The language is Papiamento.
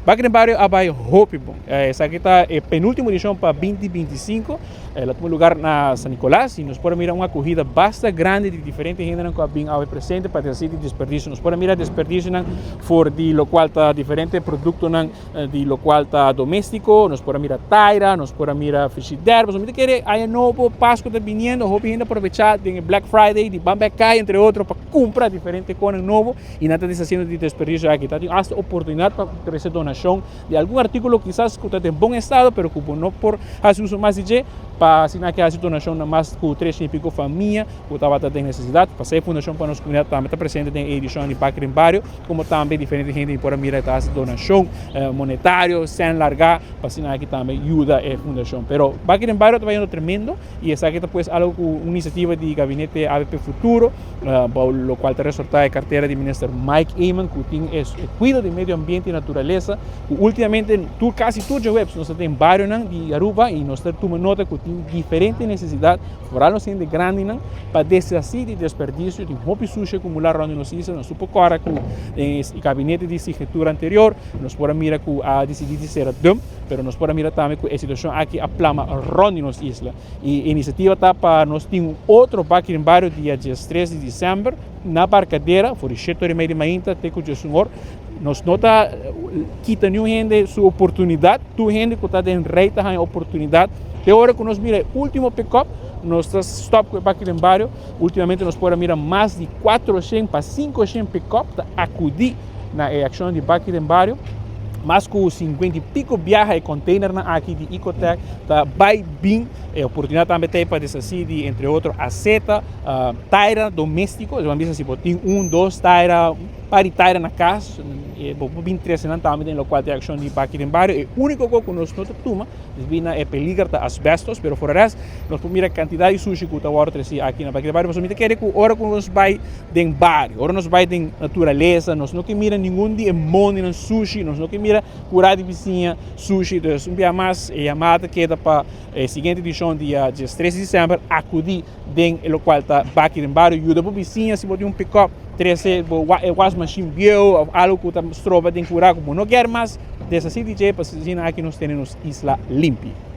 Baki den Bario a bai hopi bon. Esaki ta e penultimo edicion pa 2025. El a tuma lugar na San Nicolas y nos por a mira un acogida basta grandi di diferente hendenan cu a bin awe presente pa deshaci di desperdicio. Nos por a mira desperdicionan for di locual ta diferente productonan di locual ta domestico. Nos por a mira taira, nos por a mira frigidaire. Pasobra mi ta kere aña nobo, Pascu ta biniendo, hopi hende a aprovecha den e Black Friday di ban bek cay entre otro pa cumpra diferente conan nobo. Y nan ta deshaciendo di desperdicio aki. Ta tin hasta oportunidad pa trece donacion di algun articulo kisas cu ta den bon estado pero cu bo no por haci uso mas di dje, pa asina aki haci donacion na mas cu 300 y pico famia cu tabata den necesidad. Pasey Fundacion pa Nos Comunidad tambe ta presente den e edicion di Baki den Bario, como tambe diferente hende mi por a mira ta haci donacion monetario, cen larga, pa asina aki tambe yuda e fundacion. Pero Baki den Bario ta bayendo tremendo y esaki ta pues algo cu un iniciativa di Gabinete avp Futuro, Bou locual ta resorta e cartera di Minister Mike Eman cu tin e cuido di medio ambiente y naturaleza cu ultimamente tur casi tur djaweps nos ta den barionan di Aruba y nos ta tuma nota cu tin diferente necesidad foral nos hende grandinan pa deshaci di desperdicio. Tin hopi sushi acumula rond di nos isla. Nos por cora cu den e gabinete di signatura anterior nos por a mira cu a dicidi di cera dump, pero nos por a mira tambe cu e situacion aki a plama rond di nos isla. E inisiativa ta pa nos tin un otro baki den bario dia 13 di december na Barcadera for di 7 ora y media di mainta te cu 11 or. Nos no ta kita niun hende su oportunidad, tur hende cu ta den rij ta haña oportunidad. Te ora cu nos mira e ultimo pick-up, nos ta stop cu e baki den bario. Ultimamente nos por a mira mas di 400 pa 500 pick-up ta acudi na e accion di baki den bario. Mas ku 50 y pico biaha e containernan aki di Ecotech ta bai bin. E oportunidad tambe ta pa deshaci di entre otro aceta, taira domestico. Bo a bisa si bo tin un, dos taira, un par di taira na cas, bo por bin trece nan tambe den locual ta e accion di baki den bario. E unico co cu nos no ta tuma Desbi na e peliger ta asbestos, pero for res nos por mira cantidad di sushi cu ta worde treci aki na Baki den Bario, pasobra mi ta kere cu ora cu nos bay den bario, ora nos bay den naturaleza, nos no ke mira ningun di e mondinan sushi, nos no ke mira cura di bisiña sushi. Dus un bia mas e yamada ta keda pa e siguiente edicion dia 13 di december acudi den e locual ta Baki den Bario, yuda bo bisiña si bo tin un pick-up, trece bo e wasmachine bieu of algo cu ta stroba den cura cu bo no kier mas. Deshací di dje, pasobra asina aki nos tene nos isla limpi.